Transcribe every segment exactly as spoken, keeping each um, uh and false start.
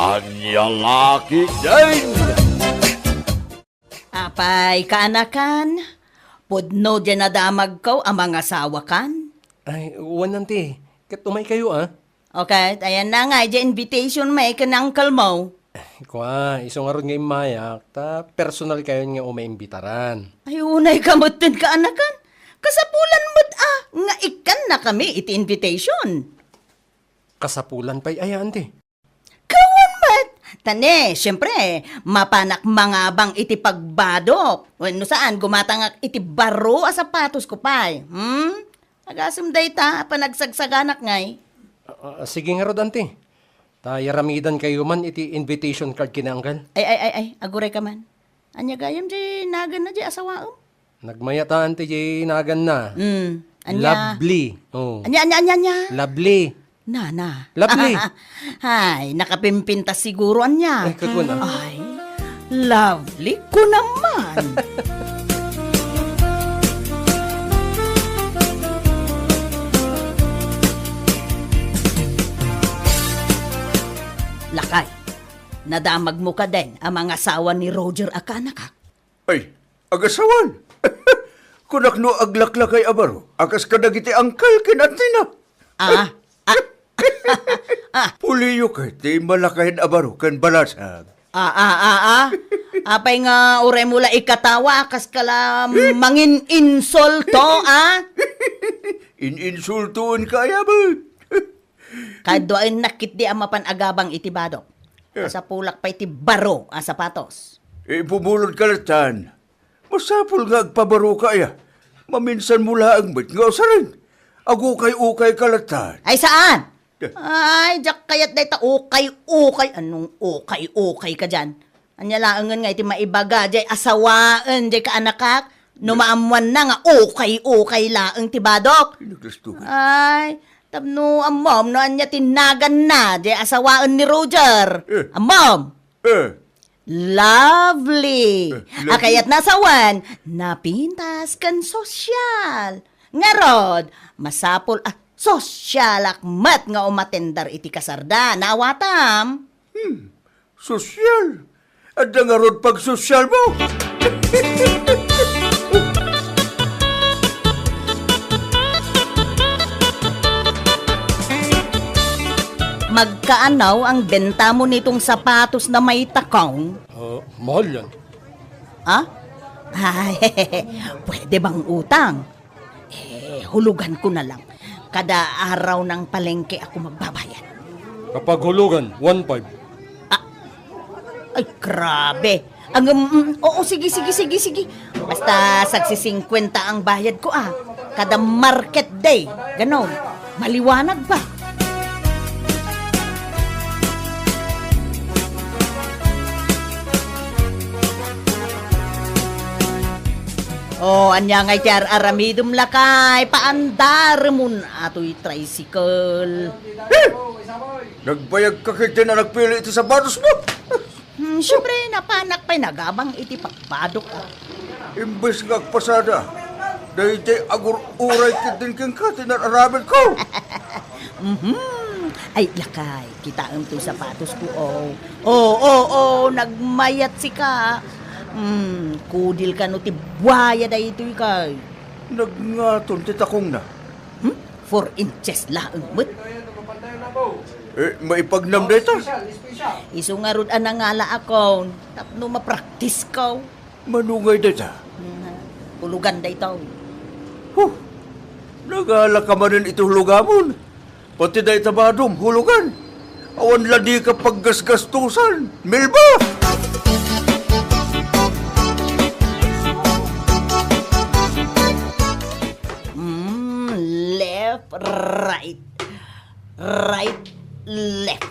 Ania la ketdin? Apay, kaanakan, pudno diay nadamagko a mangasawakan? Ay, wen, auntie. Ket umaykayo, a? Okay, ayanna ngay diay invitation mi ken uncle mo. Kua, isu ngarud nga immayak, ta personalkayon nga umaimbitaran. Ay, unayka metten, kaanakan. Kasapulan met a nga ikkannakami iti invitation. Kasapulan pay aya, auntie? Kawan met! Ta ne, siempre, mapanak mangabang iti pagbadok. Wenno saan, gumatangak iti baro a sapatosko pay. Hmm? Agasem dayta a panagsagsaganak ngay. Ah, ah, sige ngarud, auntie. Ta yaramidankayo man iti invitation card ken ni uncle. Ay, ay, ay, ay, agurayka man. Ania gayam diay naganna diay asawaem? Nagmayat, auntie, diay naganna. Hmm. Ania? Lovely. Oh. Ania, ania, ania, ania? Lovely. Nana. Lovely. Ay, nakapimpintas siguro, ania? Ay, ket kuna. Ay, lovely ko naman. Lakay, nadamagmo kadin a mangasawa ni Roger a kaanakak? Ay, agasawan! Kunak no aglaklakay a baro, a kas kadagiti uncle ken auntie-na. Ah, ah, ah. Puliyo kay ti malakayan a baro ken balasang. Ah, ah, ah, ah. Apay nga uray mo la ikatawa, a kas ka la mangin-insulto, ah? In-insultoenka aya met? Kaduaennak ketdi a mapan agabang iti badok. Eh. Kasapulak pay ti baro a sapatos. Ipumulodka latta. Masapul nga agpabaroka aya. Maminsanmo laeng met nga usaren. Agukay-ukayka latta. Ay, saan? Eh. Ay, diak kayat dayta ukay-ukay. Anong ukay-ukay ka diyan? Ania laengen nga iti maibaga diay asawaen diay kaanakak? No maammoanna nga ukay-ukay laeng ti badok. Naglastugan. Ay, tapno ammom no ania ti naganna diay asawaen ni Roger. Eh. Ammom? Eh. Lovely. Eh, lovely. A kayatna a sawen, napintas ken sosyal. Ngarud, masapul a sosyalak met nga umatender iti kasarda. Naawatam? Hmm. Sosyal? Adda ngarud pagsosyalmo? Magkaano ang benta mo nitong sapatos na may takong? Ah, mahal yan. Ah? Ay, pwede bang utang? Eh, hulugan ko na lang. Kada araw ng palengke ako magbabayad. Kapag hulugan, one five. Ah, ay, grabe. Ang, um, mm, oo, sige, sige, sige, sige. Basta sagsi singkwenta ang bayad ko, ah. Kada market day, ganon. Maliwanag pa. Oh, ania ngay ti ar-aramidem, lakay? Paandaremon atoy tricycle. Eh! Nagbayag ka ketdin a nagpili iti sapatos mo? Hmm, siempre, napanak pay nagabang iti pagbadok, ah. Imbes nga agpasada, daydiay agur-uray ketdin kenka ti nar-aramid ko. Mhm. Ay, lakay, kitaem toy sapatos ko, oh. Oh, oh, oh, nagmayat sika. Hmm, kudil kano ti buaya daytoy kay. Nagngaton ti takongna. Hmm? Four inches laeng met. Eh, maipagnam dayta? Isu ngarud a nangala akon, tapno mapraktisko. Mano ngay dayta? Hmm, hulugan dayta. Huh! Nangala ka manen iti hulugamon. Pati dayta badom, hulugan. Awan la dika paggasgastusan, Melba! Mm, left, right. Right, left.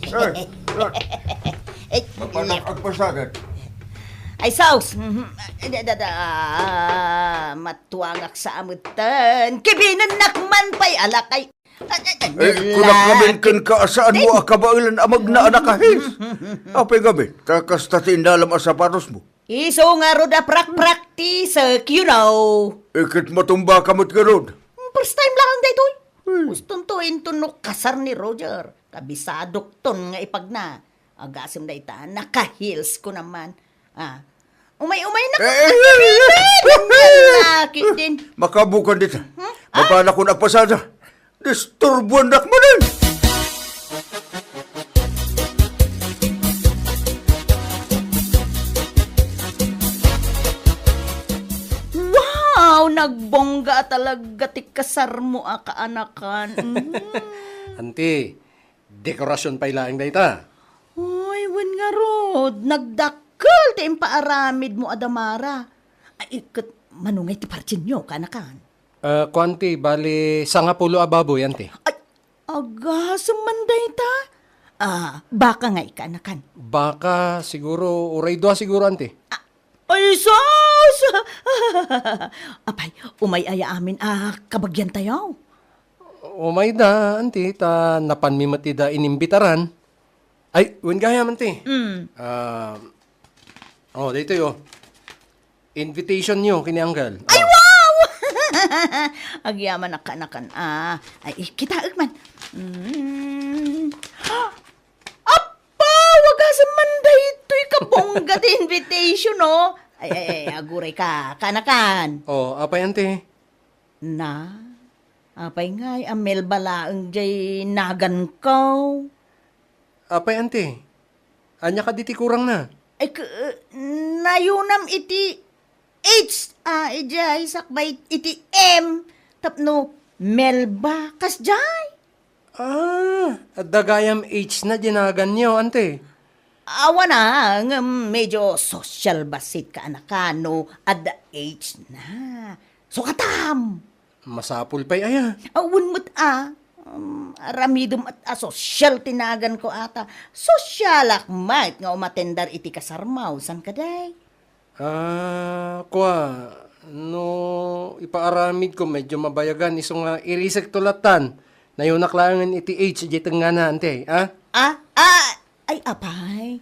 Eh, eh. Eh, mapanak left. Agpasagat. Ay, sus! Mhm. Da, da, da. Ah, matuangak sa amutan. Kibinennak man pay, alakay. Eh, kunak ngamin kenka a saanmo a kabaelan a magnaan a kahis. Apay ngamin, ta kasta ti innalam a sapatos mo. Isu ngarud a prak-, praktisek, you know. Eh, ket matumba ka met ngarud. Hmm, first time lang daytoy. Hmm. Gustonto inton no kasar ni Roger. Kabisadokton nga ipagna. Agasem dayta, naka-heels ko naman. Ah. Umay-umay na. Eh, eh, eh, eh, eh, eh, eh. Lalaki din. Makabukan dita. Hmm? Ah? Mabalakon agpasada. Disturbuandak manen. Wow! Nagbongga talaga ti kasarmo a kaanakan. Mm. Anti, dekorasyon pay laeng dayta. Ay, wen ngarud, nagdakkel ti impaaramidmo a damara. Ay, ket mano ngay ti partinyo, kaanakan? Ah, kuanti, bali, sangapulo a baboy, anti. Ay, agasem man dayta. Ah, baka ngay, kaanakan? Baka, siguro, uray dua siguro, anti. Ah, ay, sus! Apay, umay aya amin a kabagiantayo? Umay da, anti, ta napanmi met ida inimbitaran. Ay, wen gayam, anti. Mm. Ah, oh, daytoy, oh. Invitation niyo, kini Uncle. Ay, oh, wow! Agyaman a kaanakan. Ah, ay, kitaek man. Mm. Appa, agasem man daytoy kabongga ti invitation, oh. Ay, ay, ay, aguray ka, kaanakan. Oh, apay, anti? Na, apay ngay a Melba laeng jay naganko? Apay, anti? Ania kadi ti kurangna? Ay, k-, nayunam iti H, ah, idiay sakbay iti M, tapno Melba, kasdiay. Ah, adda gayam H na dinaganyo, anti? Awan a, ngem medyo social bassit ka, anakano, adda H na. Sukatam! Masapul pay aya. Awan met a. Um, aramidem at a social ti naganko ata. Sosialak met nga umatendar iti kasarmo, saan kadi? Ah, kua, no ipaaramidko, medyo mabayagan, isu nga irisekto lattan. Nayunak laengen iti H, iti tengngana, anti, ah? Ah, ah, ay, apay.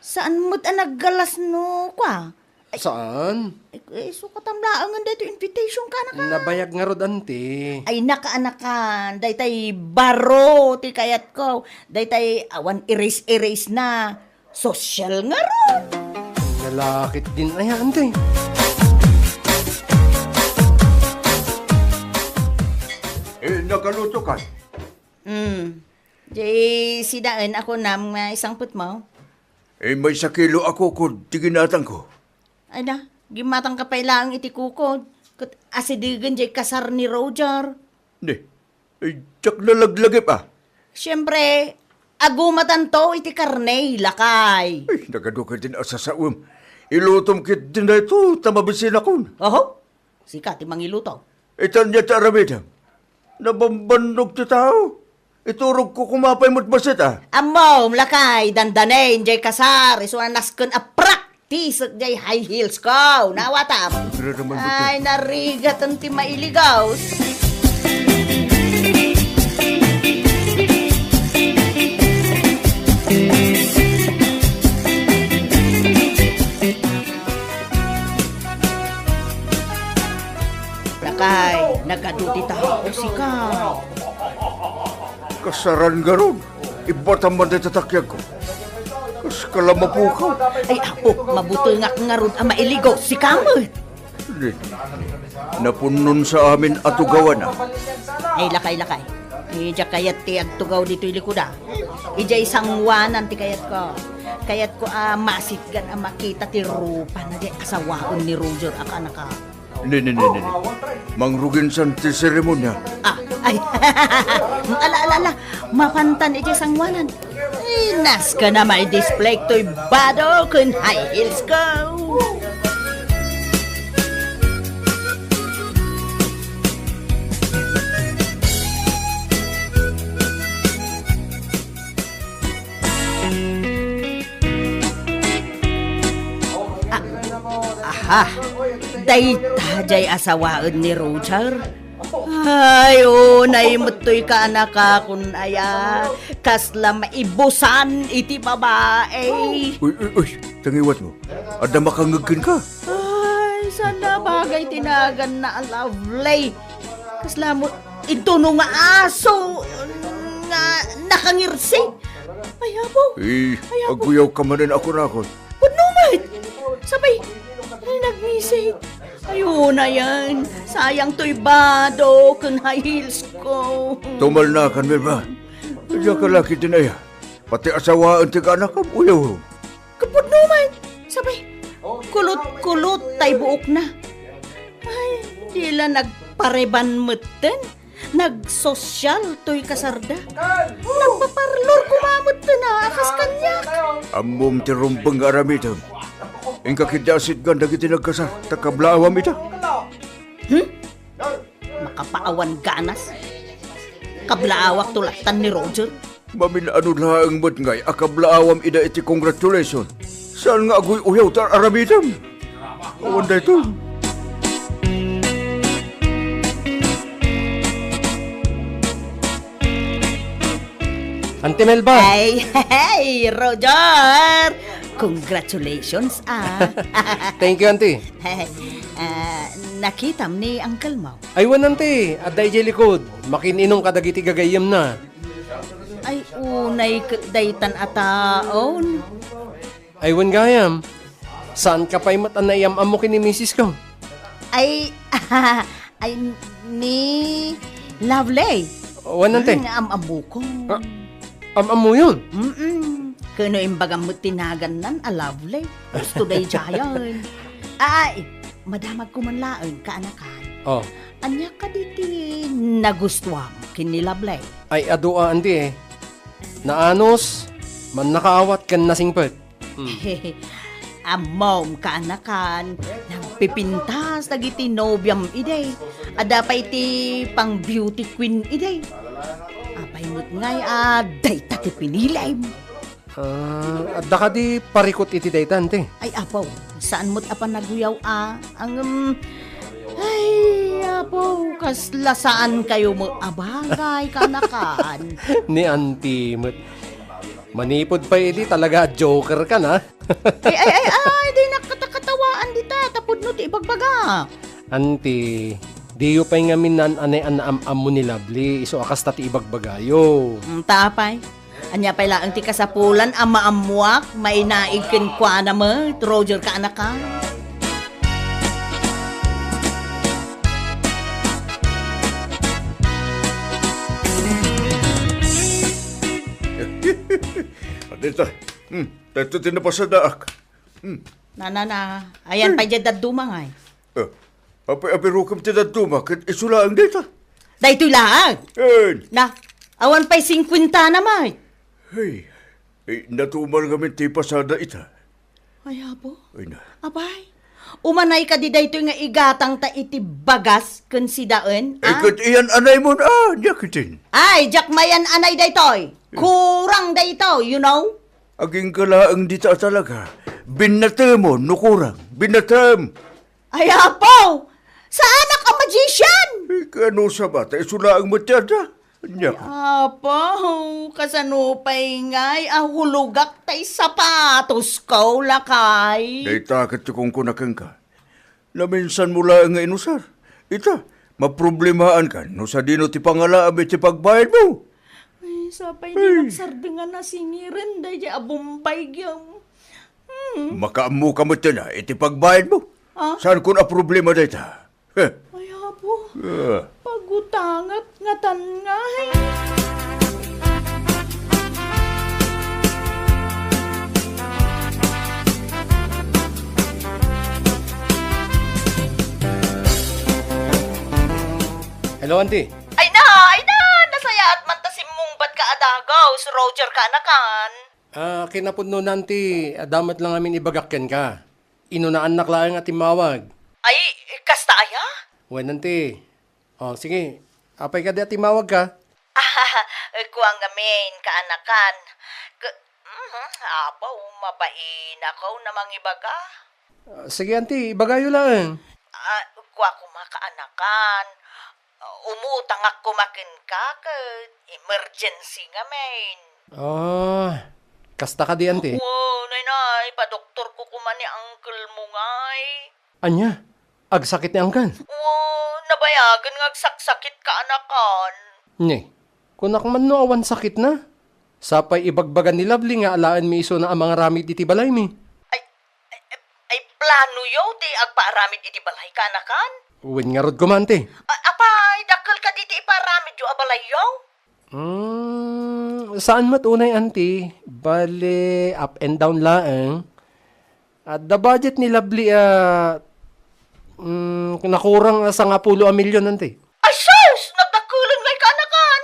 Saan met a naggalas no, kua? Ay, saan? Ay, eh, sukatam laengen daytoy invitation ka, anakana. Nabayag ngarud, anti. Ay, nakaanakan, daytay baro ti kayatko. Daytay awan erase-erase na. Sosyal ngarud. Lalaki din aya, anti. Eh, nagaluto ka? Hmm. Jay, sidaen a kunam nga isangpetmo? Eh, maysa kilo a kukod ti ginatangko. Ay na, gimmatang ka pay laeng iti kukod. Ket asidegen jay kasar ni Roger. Ne, eh, diak nalaglagip, ah. Siempre, agumatanto iti karne, lakay. Ay, nagadu ketdin a sasaem. Ilutom ketdin daytoy, ta mabisinakon. Oho, sika ti mangiluto. Itan niya ti aramidem. Nabambannog ti tao. Iturogko koma pay met bassit, ah. Ammom, lakay, dandanen jay kasar, isu a nasken a practice jay high heels ko. Nawatam. Ay, narigaten ti mailigaw. Lakay, nagadu ti tao, sika. Kasaran ngarud, ibbatam man dayta takiagko. Kas kala mapukaw. Ay, apo, mabutengak ngarud a mailigaw, sika met. Di, napunnon sa amin a tugawan, ah. Ay, lakay, lakay. Idiay kayat ti agtugaw ditoy likuda. Idiay sangoanan ti kayatko. Kayatko a masitgan a makita ti rupana jay asawaen ni Roger a kanaka. Ne, ne, ne, ne, ne. Mangrugin san ti seremonia. Ah, ay. Ala, ala, ala. Mapantan iti sangoanan. Ay, nasken a maidisplay toy bado ken high heels ko. Ah, aha, dayta jay asawaen ni Roger? Ay, unay met toy kaanaka kun aya, kasla maibusan iti babae. Uy, uy, uy, tangiwat mo. Adda makangeg kenka? Ay, saan a bagay ti naganna a lovely. Kasla mo, intuno nga aso nga nakangirsi. Ay, apo. Eh, Ay, apo. Aguyaw ka manen a kunakon. Pudno met. Sabay, ay, nagmisik. Ay, unayen. Sayang toy bado ken high heels ko. Tumalnakan, Melba. Diak la ketdin aya. Pati asawaen ti kaanakam, uyaw. Kapudno met. Sabay, kulot-kulot tay buokna. Ay, di la nagpareban metten. Nagsosyal toy kasarda. Nagpaparlor koma metten a kas kaniak. Ammom ti rumbeng nga aramidem. Inka ketdi a sitgan dagiti nagkasar, ta kablaawam ida. Hmm? Makapaawan ganas. Kablaawakto lattan ni Roger. Mamin-ano laeng met ngay a kablaawam ida iti congratulation. Saan nga aguy-uyaw ta aramidem? Awan daytoy. Auntie Melba! Ay, hey, Roger! Congratulations, ah. Thank you, Auntie. Ah, nakitam ni Uncle mo? Ay, wen, Auntie. Adda idiay likod. Makin-inom kadagiti gagayyemna. Ay, unay ket daytan a taon. Ay, wen gayam, saan ka pay met a naiyam-ammo ken ni misis ko? Ay, ay, ni Lovely. Wen, Auntie. Mm, am-ammok. Ah, am-ammoyon? Mm-mm. Ken no imbagam met ti nagannan a Lovely. Gusto daydiayen. Ay, madamagko man laeng, kaanakan. Oh. Ania kadi ti nagustuam ken ni Lovely? Ay, adu a, Auntie, eh. Naanus, mannakaawat ken nasingpet. Hmm. Ammom, kaanakan, nagpipintas dagiti nobiam idi. Adda pay ti pang beauty queen idi. Apay met ngay a dayta ti pinilem? Ah, adda kadi parikut iti dayta, Auntie? Ay, apo, saan met a panaguyaw a, ngem, ay, apo, kasla saan kayo met a bagay, kaanakan. Ni Auntie met. Manipud pay idi, talaga a joker ka na. Ay, ay, ay, ay, dinak katakatawaan dita, tapudno ti ibagbaga. Auntie, diyo pay ngamin naan-anay a naam-ammo ni Lovely, isu a kasta ti ibagbagayo. Mm, ta apay? Ania pay laeng ti kasapulan a maammoak, mainaig kenkuana met, Roger, kaanakan? Adita, hmm, daytoy ti napasadaak. Hmm. Na, na, na. Ayan pay diay dadduma ngay. Eh, apay a birokem ti dadduma ket isu laeng dayta? Daytoy laeng. Eh. Na, awan pay singkuentana met. Hey, eh, natumal ngamin ti pasada ita. Ay, apo. Ay, na. Abay, umanay kadi daytoy nga igatangta iti bagas ken sidaen, ah? Ket iyan-anay mon, ah, diak itin. Ay, diak mayan-anay daytoy. Eh. Kurang daytoy, you know? Agingga laeng dita a talaga. Binnatemon no kurang. Binnatem! Ay, apo! Saanak a magician! Eh, kano sa bata, isu laeng met ti adda. Ania? Apo, kasano pay ngay a hulogak tay sapatos ko, lakay? Dayta ket ti kunkuna kenka. Naminsan mo laeng nga inusar. Ita, maproblemaankan no sadino ti pangalaam iti pagbayadmo. Ay, sapay di nagsardeng a nasingiren daydiay a Bombay gem. Hmm. Makaammoka met ita iti pagbayadmo. Ah? Saankon a problema dayta? Heh. Ay, apo. Ah. Pagutangak ngatan ngay. Hello, Auntie. Ay na, ay na, nasayaat man ta simmungbat ka a dagaw, si Roger kaanakan. Ah, kinapudno na, Auntie, adda met lang amin ibagak kenka. Inunaannak laeng a timmawag. Ay, kasta aya? Wen, Auntie. Oh, sige. Apay kadi a timmawag ka? Kua ngamin, kaanakan. K-, mhm, apo, mabainakaw na mangibaga. Ah, sige, Auntie, ibagayo laeng. Ah, kua koma, kaanakan. Umutangak koma kenka ket emergency ngamin. Ah, kasta kadi, Auntie? Wen, nay, nay, padoktorko koma ni uncle mo ngay. Ania? Agsakit ni uncle? Wen, nabayagen nga agsaksakit kaanakan. Ni, kunak man no awan sakitna? Sapay ibagbaga ni Lovely nga alaenmi isuna a mangaramid iti balaymi. Ay, ay, ay, planoyo ti agpaaramid iti balay, kaanakan? Wen ngarud koma, anti. A-, apay, dakkel kadi ti ipaaramidyo a balayyo? Hmm, saan met unay, anti. Bale, up and down laeng. Adda budget ni Lovely a, mm, nakurang a sangapulo a milyon, anti. Ay, sus! Nagdakkelan ngay, kaanakan!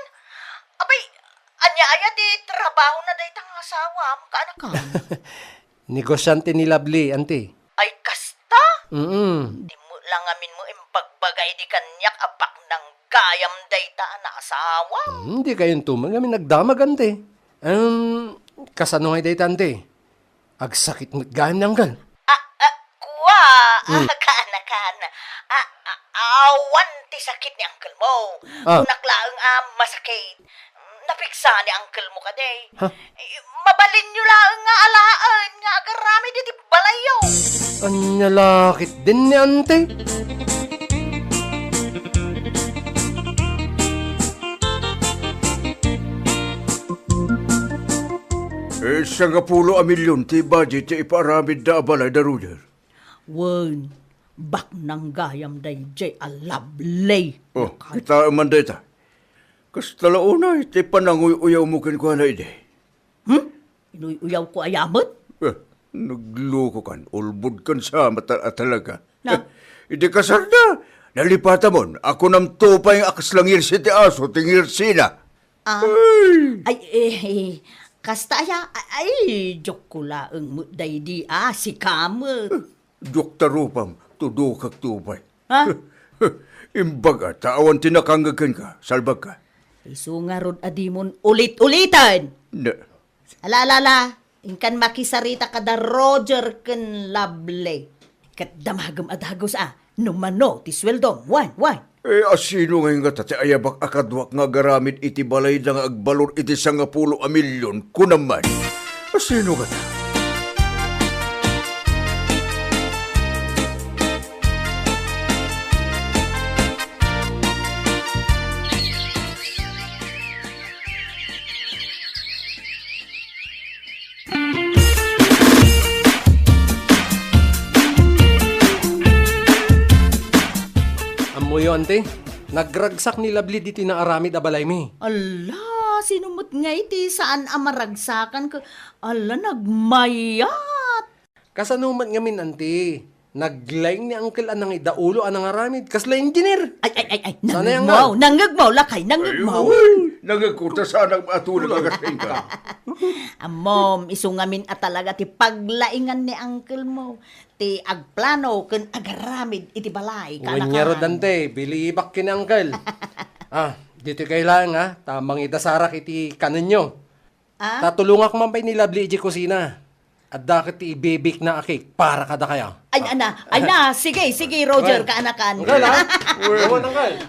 Apay, ania aya ti trabahona dayta nga asawam, kaanakan? Negosyante ni Lovely, anti. Ay, kasta? Mm. Di mo lang ngamin mo imbagbaga idi kaniak a baknang gayam dayta a naasawam. Hmm, dikay untumen ngamin nagdamag, anti. Em, kasano ngay dayta, anti? Agsakit met gayam ni Uncle. Ah, ah, kua, Mm. ah, kaanakan. Ah, ah, awan ti sakit ni uncle mo. Ah. Kunak laeng a masakit. Napigsa ni uncle mo kadi. Ha? Eh, mabalinyo laeng nga alaen nga agaramid iti balayyo. Ania la ketdin ni anti? Eh, sangapulo a milyon ti budget ti ipaaramidda a balay da, Roger. Wen, baknang gayam daydiay a Lovely. Oh, kitaem man dayta. Kasta la unay ti pananguy-uyawmo kenkuana idi. Hmm? Inuy-uyawko aya met? Eh, naglukokan, ulbodkan sa mata a talaga. Na? Eh, idi kasarda, nalipatamon, a kunamto pay nga kasla ngirsi ti aso ti ngirsina. Ah. Ay! Ay, eh, eh, kasta aya, ay, ay, joke ko laeng met daydi, ah, sika met. Eh, joke ta rupam, tudokak to pay. Ha? Imbaga, ta awan ti nakangngeg kenka, salbagka. Isu ngarud a dimon ulit-uliten! Ne. Ala, ala, ala, inkan makisarita kada Roger ken Lovely. Ket damagem a dagus a, no mano ti sueldom, wen, wen. Eh, asino ngay ngata ti ayabak a kaduak nga agaramid iti balayda nga agbalor iti sangapulo a milyon, kunam man? Asino ngata? Ammoyo, anti, nagragsak ni Lovely ditoy naaramid a balaymi. Ala, sino met ngay ti saan a maragsakan ket, ala, nagmayat. Kasano met ngamin, anti? Naglaing ni Uncle a nangidaulo a nangaramid. Kasla engineer. Ay, ay, ay, ay, Sana nangegmo, yan, nangegmo, lakay, nangegmo. Ay, uy, nangegko, ta saan a tulog a gasing ka. Ammom, isu ngamin a talaga ti paglaingan ni Uncle mo. Ti agplano ken agaramid iti balay, Wen kaanakan. Ngarud, anti, bilibak ken ni Uncle. Ah, ditoy kay laeng, ha, ta mangidasarak iti kanenyo. Ah? Ta tulongak man pay ni Lovely iti kusina. Adda ket ti ibibikna a cake para kadakayo. Ay, ana, ay na, sige, sige, Roger, Ay. Kaanakan. Uncle, ha?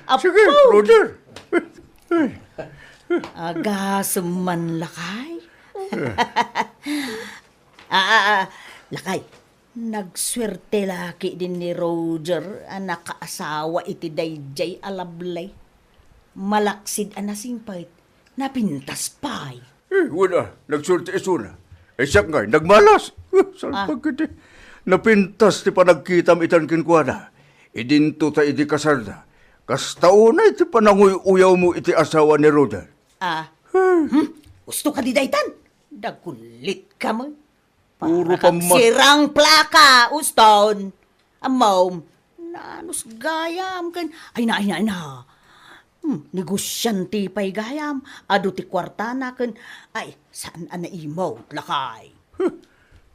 Apo! Sige, Roger. Agasem man lakay. Ah, ah, ah, lakay. Nagsuerte la ketdin ni Roger a nakaasawa iti daydiay a Lovely. Malaksid a nasingpet, napintas pay. Eh, wala. Nagsuerte isuna. Eh, siak ngay, nagmalas. Salpag Ah. kadi. Napintas ti panagkitam itan kenkuana. Idinto ta idi kasarda. Kasta unay ti pananguy-uyawmo iti asawa ni Roger. Ah. Hmm. Hmm? Usto ka di daytan? Dagulit ka mo. Puro Para kang pammas- sirang plaka, uston. Ammom, nanus gayam ken, ay na, ay na, ay na. Hmm, negosyante pay gayam, adu ti kuartana ken, ay, saan a naimut, lakay. Huh,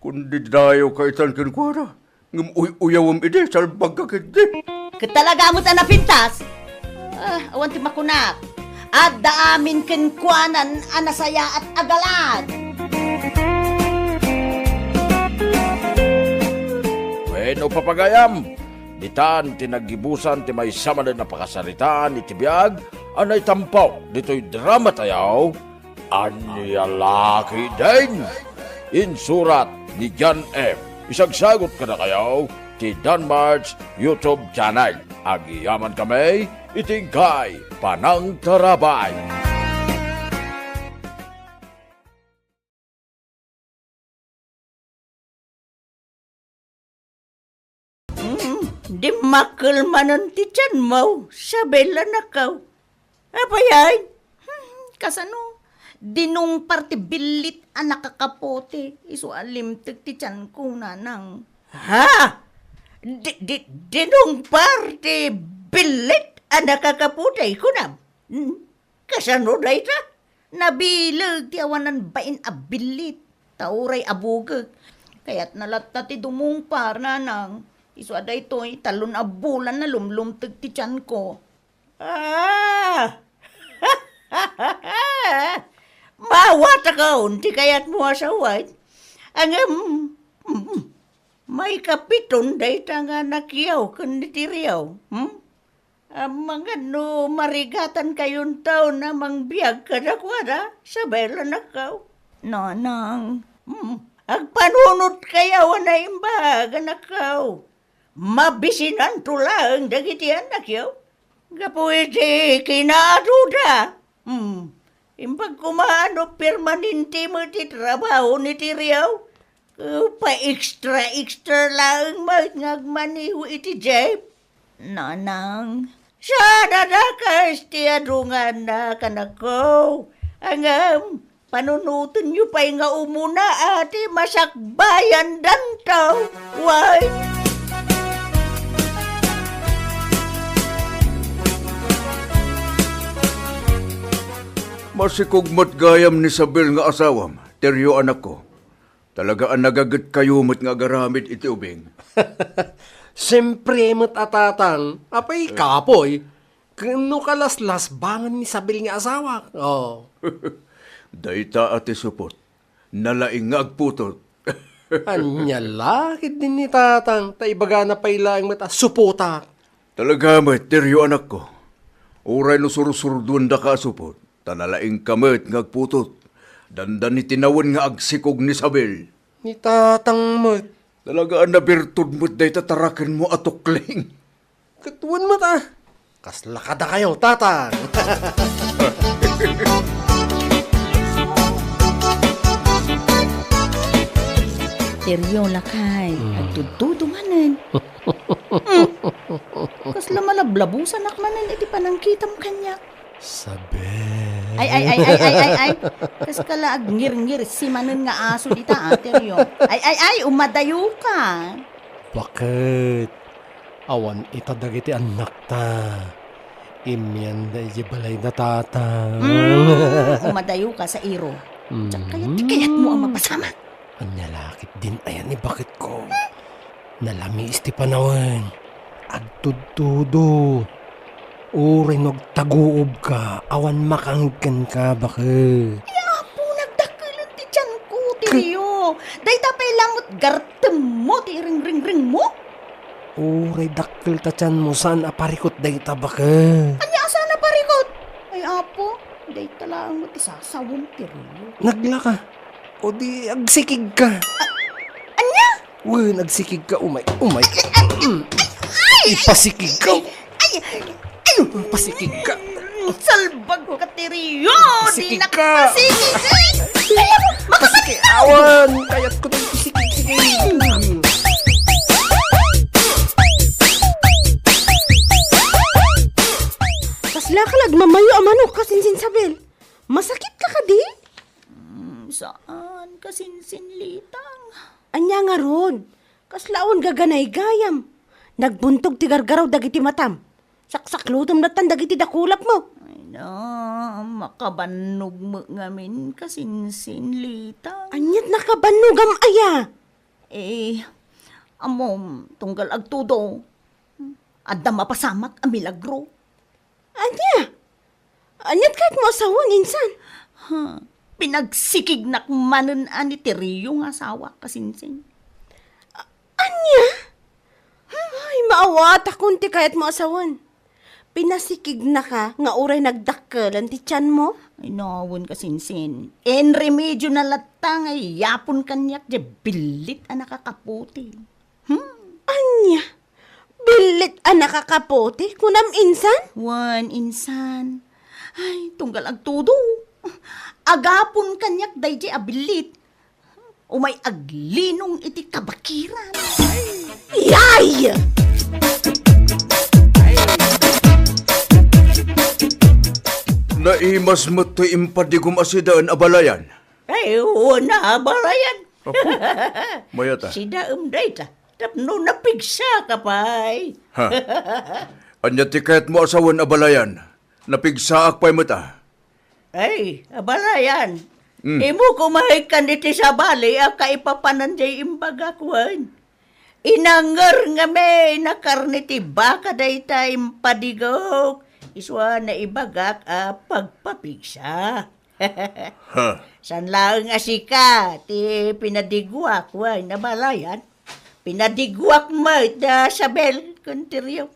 kundi dayo ka itan kenkuana, ngem uy-uyawem idi, salbag ka ketdi. Ket talaga met a napintas. Ah, awan ti makunak. Adda amin kenkuanan a nasayaat a galad. Wenno, papagayam, ditan ti naggibusan ti maysa manen a pakasaritaan iti biag a naitampo ditoy drama tayo, Ania la ketdin? Insurat ni John M. Isagsagut kadakayo ti Danmart's YouTube channel. Agyamankami iti inkay panangtarabay. Dimmakkel manen ti tianmo, Isabel, anakko. Apay aya? Hmm, kasano? Dinungpar ti billit a nakakaputi, isu a limtek ti tianko, nanang. Ha? Di, di, dinungpar ti billit a nakakaputi, kunam? Hmm? Kasano dayta? Nabileg ti awanan bain a billit, ta uray abugek. Kayatna latta ti dumungpar, nanang. Isu a daytoy, talon a bulan a lumlumtek ti tianko. Ah! Maawatakon ti kayatmo a sawen. Ngem, mm, maikapiton dayta nga anakyo ken ni Teriyo. Hmm? Amangan no marigatankayon a mangbiag kadakuada, Isabel, anakko. Nanang. Hmm. Agpanunotkayo a naimbag, anakko. Mabisinanto laeng dagiti annakyo. Gapu iti kinaaduda. Hmm. Imbag koma no permanente met ti trabaho ni Teriyo. Pa-extra-extra laeng met nga agmaniw iti jeep. Nanang. Saan a dakes ti adunganna, anakko. Ngem, panunotenyo pay nga umuna a ti masakbayandanto. Wen. Masikog met gayam ni Isabel nga asawam, Teriyo, anakko. Talaga a nagagetkayo met nga agaramid iti ubing. Siempre met a, tatang, apay, eh, kapoy, ken no kalaslasbangan ni Isabel nga asawak. Oh. Dayta a ti supot, nalaing nga agputot. Ania la ketdin ni tatang, ta ibagana pay laeng met a supotak. Talaga met, Teriyo, anakko. Uray no sursurduendaka a supot, ta nalaingka met nga agputot. Dandani ti nawen nga agsikog ni Isabel. Ni tatang met. Talaga a nabirtud met dayta tarakenmo a tukling. Ket wen met a. Kasla kadakayo, tatang. Teriyo, lakay, mm, agtudtudo manen. Mm. Kasla malablabusanak manen iti panangkitam kaniak. Isabel. Ay, ay, ay, ay, ay, ay, ay. Kaskala agngirngir si manen nga aso dita, a, Teriyo. Ay, ay, ay, umadayoka. Baket? Awan ita dagiti annakta. Immianda idiay balayda, tatang. Mm, umadayoka, Sairo. Diak kayat ti kayatmo a mapasamak. Ania la ketdin aya ni baketko? Nalamiis ti panawen. Agtudtudo. Uray no agtaguobka, awan makaangid kenka, baket. Ay, Apo, nagdakkelan ti tianko, Teriyo. Dayta pay la met gartemmo ti iringringringmo? Uray dakkel ta tianmo, saan a parikut dayta, baket. Ania a saan a parikut? Ay, Apo, dayta laeng met ti sasawem, Teriyo. Naglaka. O di agsikigka. A-, ania? Wen, agsikigka, umay, umay. Mm. Ay, ay, ipasikigka. Ay, ay, ay, ipasikigka. Salbag ka, Teriyo. Ipasikigka. Dinak pasikig. Ay, ay, ay, makasakit. Awan, kayatko ti isikig. Sige. Kasla ka la agmamayo a manok, kasinsin, Isabel. Masakit ka kadi? Mm, saan, kasinsin, Litang. Ania ngarud? Kasla awan gaganaygayam. Nagbuntog ti gargaraw dagiti matam. Saksaklutem lattan dagiti dakulapmo. Ay na, makabannog met ngamin, kasinsin, Litang. Aniat nakabannogam aya? Eh, ammom, tunggal agtudo, adda mapasamak a milagro. Ania? Aniat kayatmo a sawen, insan? Ha, pinagsikignak manen a ni Teriyo nga asawa, kasinsin. A-, ania? Ay, maawatakon ti kayatmo a sawen. Pinasikignaka nga uray nagdakkelan ti tianmo? Ay, nawen, kasinsin. Inremediona latta nga iyapon kaniak diay billit a nakakaputi. Hmm? Ania? Billit a nakakaputi, kunam, insan? Wen, insan. Ay, tunggal agtudo. Agapon kaniak daydiay a billit. Umay aglinong iti kabakiran. Yay! Naimas met toy impadigom a sidaen a balayan. Ay, wen a balayan. Apo, mayat a. Sidaem dayta. Tapno napigsaka pay. Ha? Ania ti kayatmo a sawen a balayan? Napigsaak pay met a. Ay, a balayan. Mm. Imo kumaykan iti sabali a kaipapanan jay imbagak wen. Inanger ngamin a karne ti baka dayta impadigok, isu a naibagak a pagpapigsa. Ha? Saan laeng a sika ti pinadiguak wen a balayan? Pinadiguak met da Sabel ken Terio.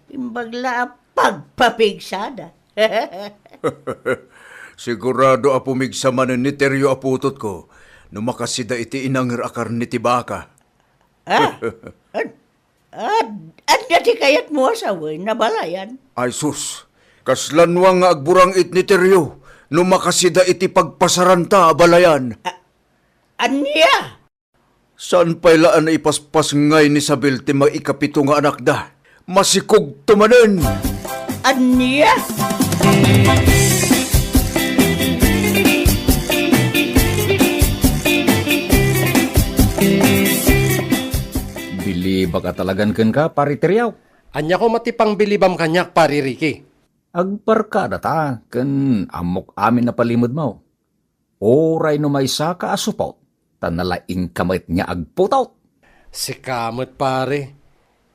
Imbag la a pagpapigsada. Sigurado a pumigsa manen ni Terio a putotko no makasida iti inanger a karne ti baka. Ah, ad-, ad-, ania ti kayatmo a sawen a balayan? Ay sus, kasla nuang nga agburang-it ni Terio no makasida iti pagpasaranta a balayan. A-, ania? Saan pay la a naipaspasngay ni Sabel ti maikapito nga anakda? Masikogto manen! Ania? Bilibak a talagan kenka, Pari Teriaw. Ania koma ti pangbilibam kaniak, Pari Ricky? Agbarkadata ken ammok amin a palimedmo. Uray no maysaka a supot, ta nalaingka met nga agputot. Sika met, pare.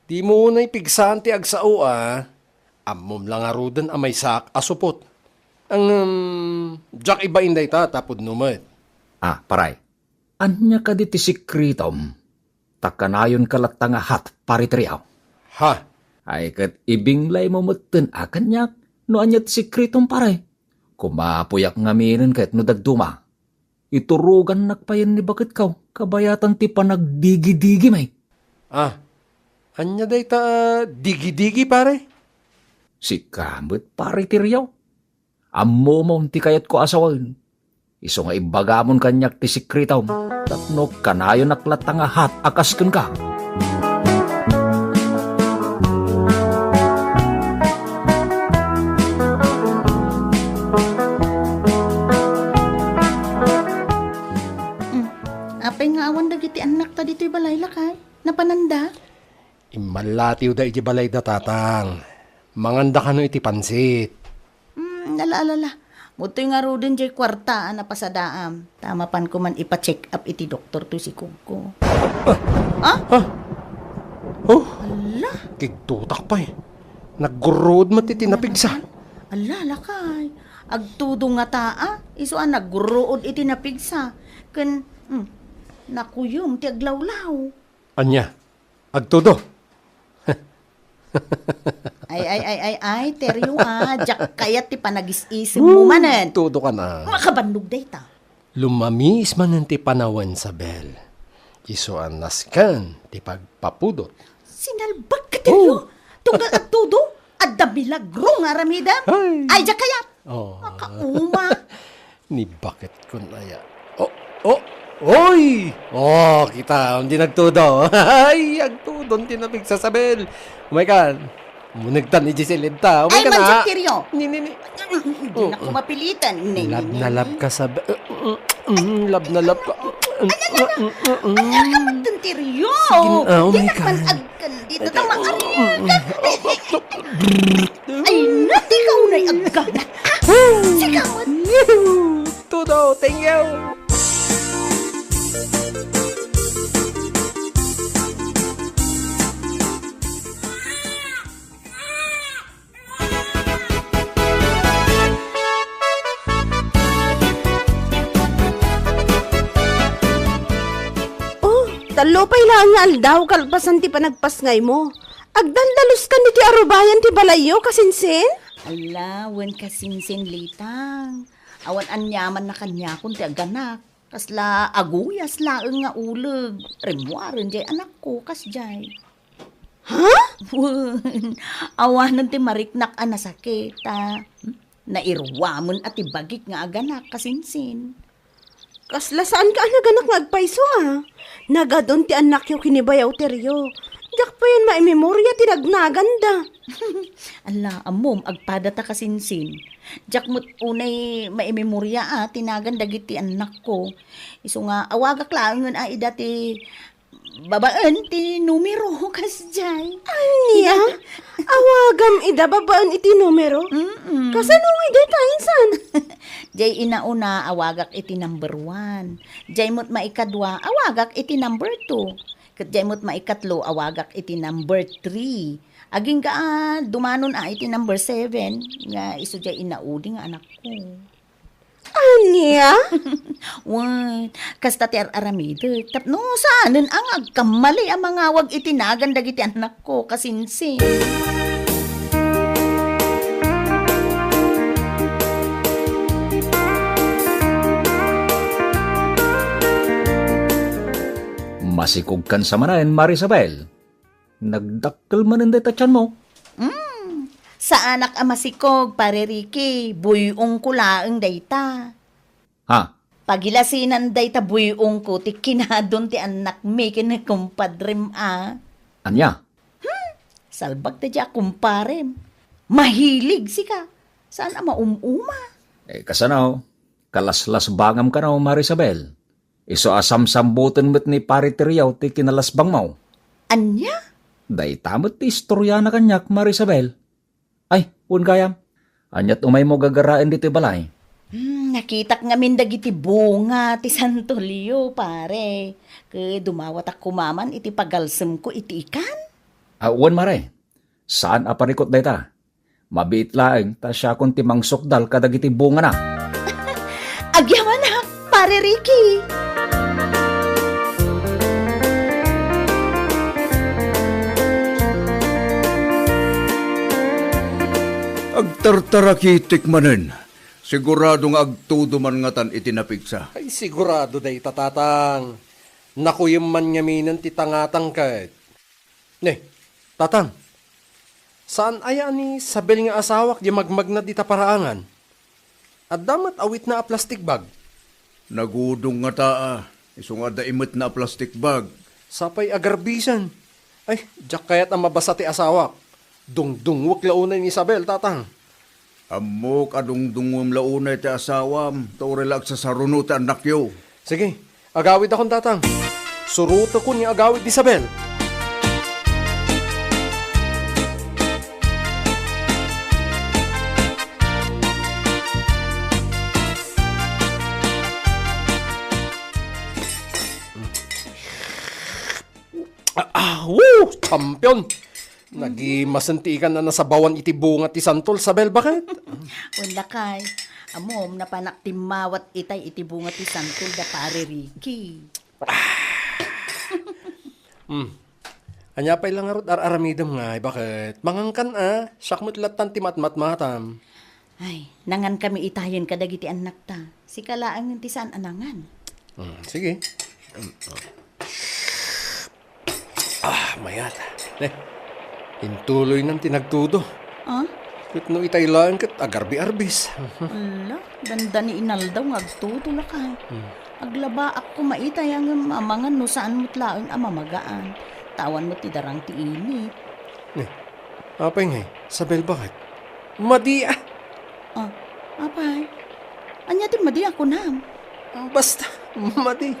Dimo unay pigsaan ti agsao a. Ammom la ngaruden a maysaak a supot. Ngem, diak ibain dayta ta pudno met. Ah, paray, ania kadi ti sekretom? Ta kanayonka latta nga hat, Pare Teriaw. Ha? Ay ket ibinglaymo metten a kaniak no ania ti sekretom, pare. Kumapoyak ngaminen ket no dadduma. Iturogannak payen ni baketko, kabayatan ti panagdigi-digimi. Ah, ania dayta a digi-digi, pare? Sika met, Pare Teriaw. Ammomon ti kayatko a sawen. Isu nga ibagamon kaniak ti sekretom, tapno kanayonak latta nga hat a kas kenka. Hmm. Apay nga awan dagiti annakta ditoy balay, lakay? Napananda? Immallatiwda idiay balayda, Tatang. Manganda kano iti pansit. Hmm, ala, ala, ala. Mutoy ngaruden diay kuarta a napasadaam. Ta mapanko man ipa-check up iti doktor toy sikogko. Ah? Ah? Oh? Ala? Kigtotak pay. Naggurruod met iti napigsa. Ala, lakay. Agtudo ngata a. Isu a naggurruod iti napigsa. Ken, hmm, nakuyom ti aglawlaw. Ania? Agtudo? Ay, ay, ay, ay, ay, Terio, ah, diak kayat ti panagis-isemmo manen. Tudo ka na. Makabannog dayta. Lumamiis manen ti panawen, Sabel. Isu a nasken ti pagpapudot. Sinalbag ka, Terio. Oh. Tunggal agtudo, adda milagro nga aramidem. Ay. Ay, diak kayat. Oh. Makauma. Ni bakit kun aya? Oh, oh, oy! Oh, kita, hindi nagtudo. Ay, agtudon ti napigsa, Sabel. Umay ka. Munegtan ni Giselle ta. Umay ka na. Ay, Mansak Tirio. Ni, ni, ni. Hindi na ko mapilitan. Ni, ni, ni, ni. Lab na lab ka, Sabel. Mm, lab na lab ka. Ay, ay, ay, ay. Ay, ay, ay, ay, Tirio. Sige na, umay ka. Di na man agkan dito. Tama, ay, ay, ay. Ay, nati ka unay agganat, ah! Sikawan! Tudo, thank you! Oh, tallo pay laeng nga aldaw kalpasan ti panagpasngaymo. Agdaldaluskan iti arubayan ti balayyo, kasinsin? Ala, wen kasinsin, Litang. Awan aniaman na kaniakon ti aganak. Kasla aguyas laeng nga uleg. Rimmuaren jay anakko, kasjay. Ha? Wen, awanen ti mariknak a nasakit, a. Nairuamen a ti bagik nga aganak, kasinsin. Kasla saanka a naganak nga agpayso, a? Nagadun ti annakyo ken ni Bayaw Terio. Diak payen maimemoria ti nagnaganda. Ala, ammom, agpadata kasinsin. Diak met unay maimemoria a ti nagan dagiti annakko. Isu nga, awagak laengen a ida ti babaen ti numero, kasdiay. Ania? Awagam ida babaen iti numero? Mm-mm. Kasano nga ida ita, insan? Jay inauna, awagak iti number one. Jay met maikadua, awagak iti number two. Ket jay met maikatlo, awagak iti number three. Agingga a dumanon a iti number seven, nga isu jay inaudi nga anakko. Ania? Wen, kasta ti ar-aramidek. Tapno saanen a nga agkammali a mangawag iti nagan dagiti annakko, kasinsin. Masikogkan sa manen, Marisabel. Nagdakkel manen dayta tianmo. Mm. Saanak a masikog, Pare Ricky. Buy-ongko laeng dayta. Ha? Pagilasinan dayta buy-ongko ti kinadon ti annakmi ken ni kumpadrem a. Ania? Hmm. Salbag ta dia kumparem. Mahilig sika. Saan a maum-uma? Eh, kasano? Kalaslasbangam kano, Marisabel. Isu a samsamboten met ni Pare Teriaw ti kinalasbangmo. Ania? Dayta met ti istoriana kaniak, Marisabel. Ay, wen gayam. Aniat umaymo gagaraen ditoy balay? Hmm, nakitak ngamin dagiti bunga ti santolyo, pare. Ket dumawatak koma man iti pagalsemko iti ikan. Ah, wen, mare. Saan a parikut dayta. Mabiit laeng ta siakon ti mangsukdal kadagiti bungana. Agyamanak, Pare Ricky! Agtartarakitek manen. Sigurado nga agtudo man ngatan iti napigsa. Ay, sigurado dayta, Tatang. Nakuyem man ngaminen ti tangatang ket. Ne, Tatang, saan aya ni Isabel nga asawak di magmagna dita paraangan? Adda met awitna a plastic bag. Nagudong ngata a, isu nga adda imetna a plastic bag. Sapay agarbisen. Ay, diak kayat a mabasa ti asawak. Dungdungwek la unay ni Isabel, Tatang. Ammok a dungdungwem la unay ti asawam, ta uray la agsasaruno ti annakyo. Sige, agawidakon, Tatang. Surotekon nga agawid ni Isabel. Ah, ah, woo! Champion! Nagimasen ti ikan a nasabawan iti bunga ti santol, Isabel, baket? Wen lakay, ammom, napanak timmawat itay iti bunga ti santol da Pare Ricky. Hmm. Ania pay la ngarud ar-aramidem ngay, baket? Mangankan a, siak met lattan ti matmatmatam. Ay, nangankami itayen kadagiti annakta. Sika laengen ti saan a nangan. Hmm, sige. Ah, mayat. Ne, intuloynan ti nagtudo. Ah? Ket no itay laeng ket agarbi-arbis. Ala, dandani inaldaw nga agtudo lakay. Hmm. Aglabaak koma itay ngem amangan no saan met laeng a mamagaan. Tawan met ti darang ti init. Ne, apay ngay, Isabel, baket? Madi a. Ah, apay? Ania ti madi a kunam? Basta, madi.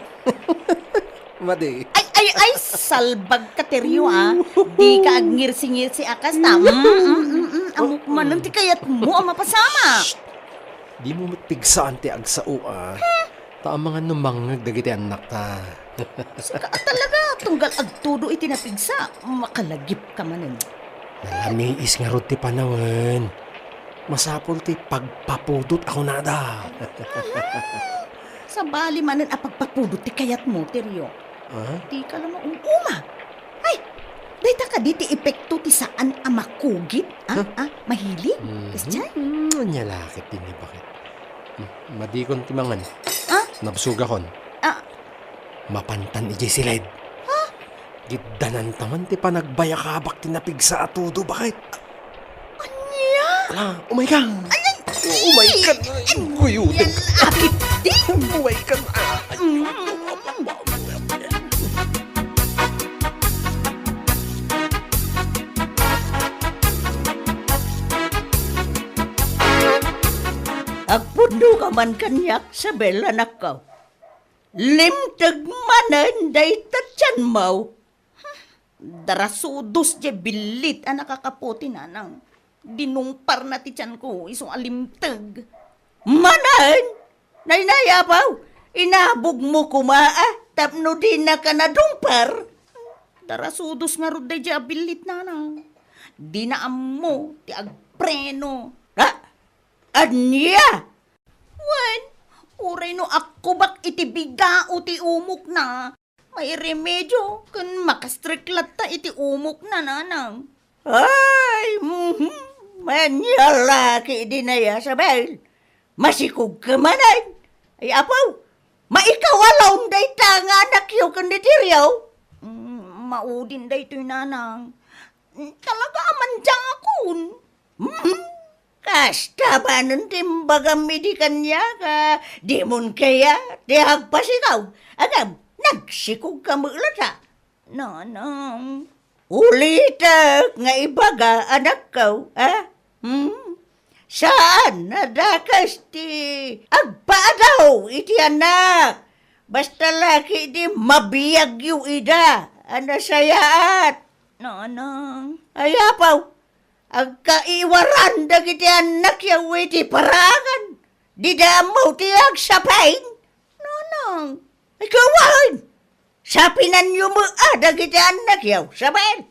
Madi. Ay, ay, ay, salbag ka, Terio, ah. Dika agngirsi-ngirsi a kasta. Mm, mm, mm, mm. Ammok manen ti kayatmo a mapasamak. Shh! Dimo met pigsaan ti agsao, ah. Ta amangan no mangngeg dagiti annakta. Sika a talaga, tunggal agtudo iti napigsa, makalagipka manen. Nalamiis ngarud ti panawen. Masapul ti pagpapudot a kunada. Sabali manen a pagpapudot ti kayatmo, Terio. Ah? Dika la maum-uma. Ay, dayta kadi ti epekto ti saan a makugit? Ah, Huh? ah, mahilig? Mhm. Christian? Mm, ania la ket dinay, baket? Mm, madikon ti mangan. Ah? Nabsogakon. Ah. Mapantan idiay siled. Ha? Giddananta man ti panagbayakabak ti napigsa a tudo, baket? Ania? Ala, umay ka. Ay, ay, Umay ka. Ay, guyod. Yan, ay, di. Umay ka. Mm. man kaniak, Isabel, anakko. Limteg manen dayta tianmo. Darasudos diay billit a nakakaputi, nanang. Dinungparna ti tianko isu a limteg. Manen! Nay, nay, apo, inabogmo koma, a, tapno dinaka nadungpar. Darasudos ngarud daydiay a billit, nanang. Dina ammo ti agpreno. Ha? Ania? Wen, uray no akkubak iti bigao ti umokna, mairemedio ken makastrek latta iti umokna, nanang. Ay, mhm. Ania la ketdin, Isabel. Masikogka manen. Ay, apo, maikawalom dayta nga anakyo ken ni Tiryo. Mm, maudin daytoy, nanang. Talaga a mandiakon. Hmm? Kasta manen ti imbagam idi kaniak a dimon kayat ti agpasikaw. Ngem, nagsikogka met latta. Nanang. Ulitek nga ibaga, anakko, a? Hmm? Saan a dakes ti agpaadaw iti anak. Basta la ketdi mabiagyo ida a nasayaat. Nanang. Ay, apo, agkaiwaran dagiti annakyo iti paraangan. Dida ammo ti agsapin. Nanang. Ay, kawan! Sapinanyo met a dagiti annakyo, Isabel.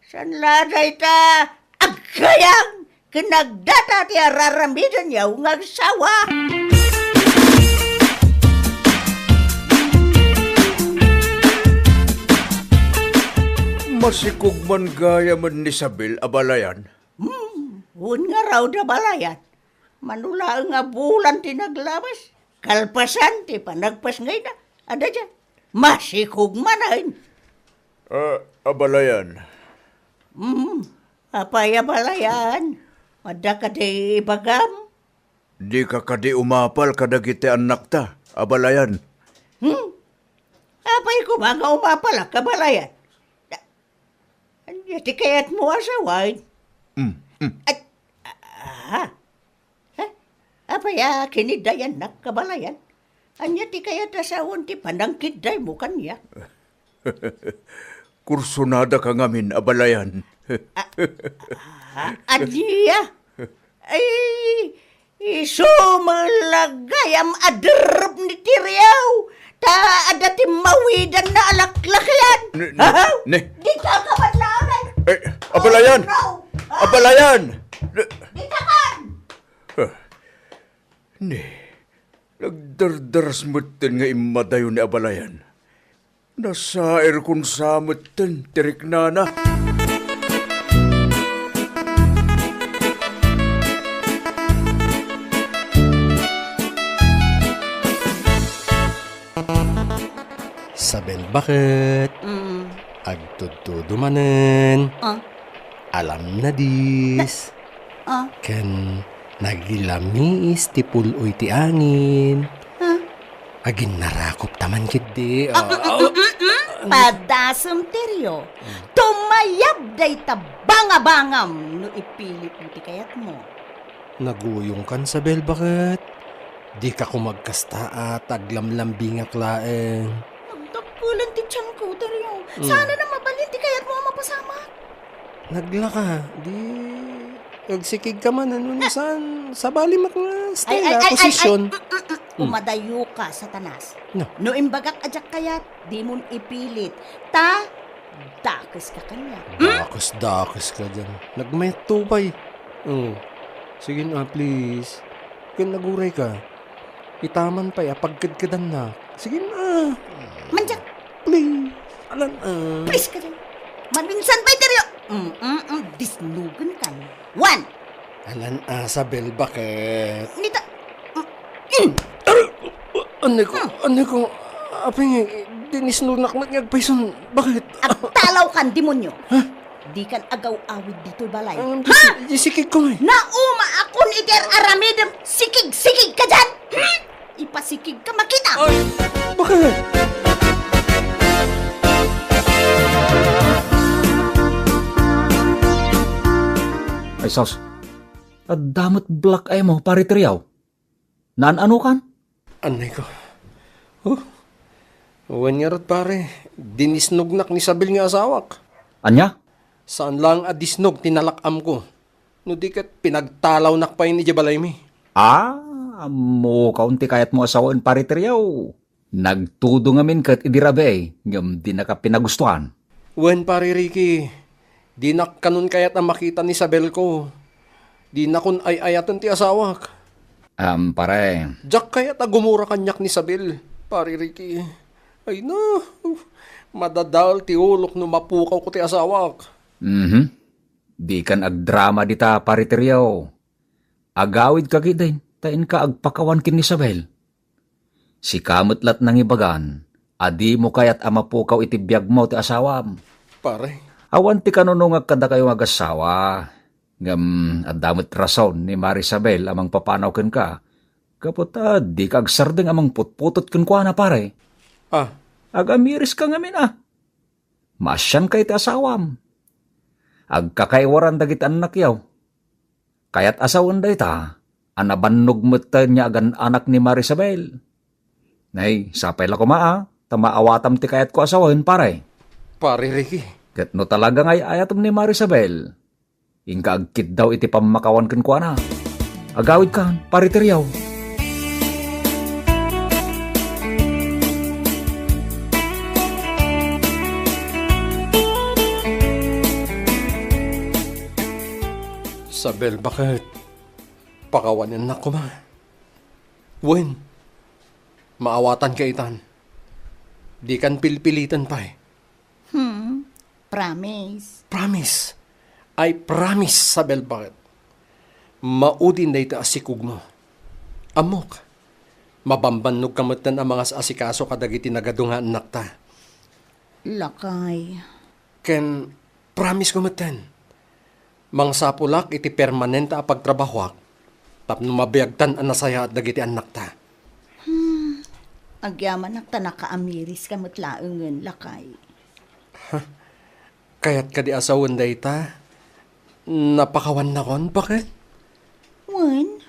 Saan la dayta agkayang ken nagdata ti araramidenyo nga agsawa. Masikog man gayamen ni Isabel, abalayan. Hmm, wen ngarud, abalayan. Mano laeng a bulan ti naglawas, kalpasan ti panagpasngayna. Adda dia, masikog manen. Ah, abalayan. Hmm, apay, abalayan? Adda kadi ibagam? Dika kadi umapal kadagiti annakta, abalayan? Hmm? Apay koma nga umapalak, abalayan? Ania ti kayatmo a sawen? Mm, mm. Ay, ah, ha? Apay a kiniddayannak, abalayan? Ania ti kayat a sawen ti panangkiddaymo kaniak? Kursunadaka ngamin, abalayan. Ah, ah, ania? Ay, isu met la gayam a derrep ni Tiryo, ta adda ti mawidanna a laklakian. Ne, ne, Aha! ne. Dika ka man laangan. Eh, abalayan! Oh, no! Ah! Abalayan! Ne. Dika kan! Ah. Ne. Nagdardaras metten nga immadayo ni abalayan. Nasairkon sa metten ti riknana. Isabel, baket? Mm. Agtudtudo manen. Ah. Alam na dis. Ah. Ken nagilamiis ti pul-oy ti angin. Ah. Aginnarakop ta man ketdi. Ah, ah, ah, mm, mm, mm. Padasem, Tiryo. Tumayab dayta bangabangam no ipilitmo ti kayatmo. Naguyongkan, Isabel, baket? Dika koma agkasta a ta aglamlambingak laeng. Nagdakkelan ti tianko, Tiryo. Mm. Saan a mabalin ti kayatmo a mapasamak? Naglaka, di agsikigka man, ano, no saan, sabali met nga style, ay, ay, ay, ay, posisyon. Ay, mm, mm, mm. Mm. Umadayoka, Satanas. No. No imbagak a diak kayat, dimon ipilit. Ta, dakeska kaniak. Hmm? Dakes, dakeska dian. Nagmayat to pay. Oh. Sige na, please. Ken nagurayka. Itaman pay a pagkedkedannak. Sige na. Mandiak. Please. Alan, ah. Please ka dyan. Maminsan pay, Tiryo. Mm, mm, mm. Disnugan ka. One. Alan, ah, Isabel, baket? Nita, mm, mm. Aray, aneko, Hmm. aneko. Apay nga, dinisnunak met nga agpayson. Baket? Agtalaw kan, demonyo. Ha? Dikan agaw-awid ditoy balay. Ang Ha? di-, di sikig ko, eh. Naumaakon iti ar-aramidem, sikig-sikig ka dyan! Hmm? Ipasikig ka, makita! Ay, bakit? Ay, sus. Adda met black eye mo, Pare Triaw. Naan-anokan? Annay ko. Huh? Wen ngarud, pare, dinisnognak ni Isabel nga asawak. Ania? Saan lang a disnog ti nalak-am ko. No di ket pinagtalawnak pay idiay balaymi. Ah, ammokaon ti kayatmo a sawen, Pare Teriaw. Nagtudo ngamin ket idi rabii, ngem dinaka pinagustuan. Wen, Pare Ricky, dinak kanon kayat a makita ni Isabel ko. Dinakon ay-ayaten ti asawak. Am, pare. Diak kayat a gumura kaniak ni Isabel, Pare Ricky. Ay na, madadael ti ulok no mapukawko ti asawak. Mhm. Dikan agdrama dita, Pare Teriaw. Agawidka ketdin, ta inka agpakawan ken ni Isabel. Sika met la't nangibagan a dimo kayat a mapukaw iti biagmo ti asawam. Pare. Awan ti kanunongak kadakayo nga agassawa, ngem adda met rason ni Mari Isabel a mangpapanaw kenka, gapu ta dika agsardeng a mangputputot kenkuana, pare. Ah. Agamiriska ngamin, a. Maasianka iti asawam. Agkakaiwaran dagiti annakyo. Kayat a sawen dayta, a nabannog metten nga agan-anak ni Mari Isabel. Nay, sapay la koma, a, ta maawatam ti kayatko a sawen, pare. Pare Ricky. Ket no talaga nga ay-ayatem ni Mari Isabel, inka agkiddaw iti pammakawan kenkuana. Agawidkan, Pare Teriaw. Isabel, baket? Pakawanennak koma. Wen, maawatanka itan. Dikan pilpiliten pay. Hmm, promise. Promise. I promise, Isabel, baket? Maudin dayta a sikogmo. Ammok, mabambannogka metten a mangas-asikaso kadagiti nagadu nga annakta. Lakay. Ken promise ko metten, mangsapulak iti permanente a pagtrabahoak tapno mabiagtan a nasayaat dagiti annakta. Hmm, agyamanak ta nakaamiriska met laengen, lakay. Kayat kadi a sawen dayta? Napakawannakon, baket? Wen,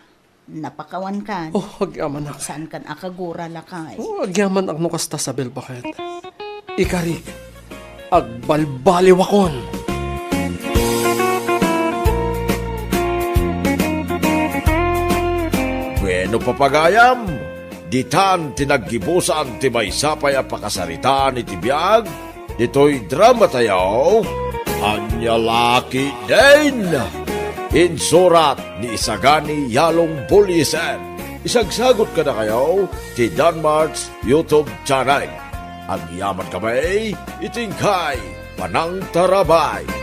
napakawankan. Oh, agyamanak. Saankan a kagura, lakay. Oh, agyamanak no kasta, Isabel, baket? Ikarik, agbalbaliwakon. Bueno, papagayam, ditan ti naggibusan ti maysa pay a pakasaritaan iti biag ditoy dramatayo, Ania La Ketdin. Insurat ni Isagani Yalong Buliesen. Isagsagut kadakayo ti Danmart's YouTube channel. Agyamankami iti inkay panangtarabay.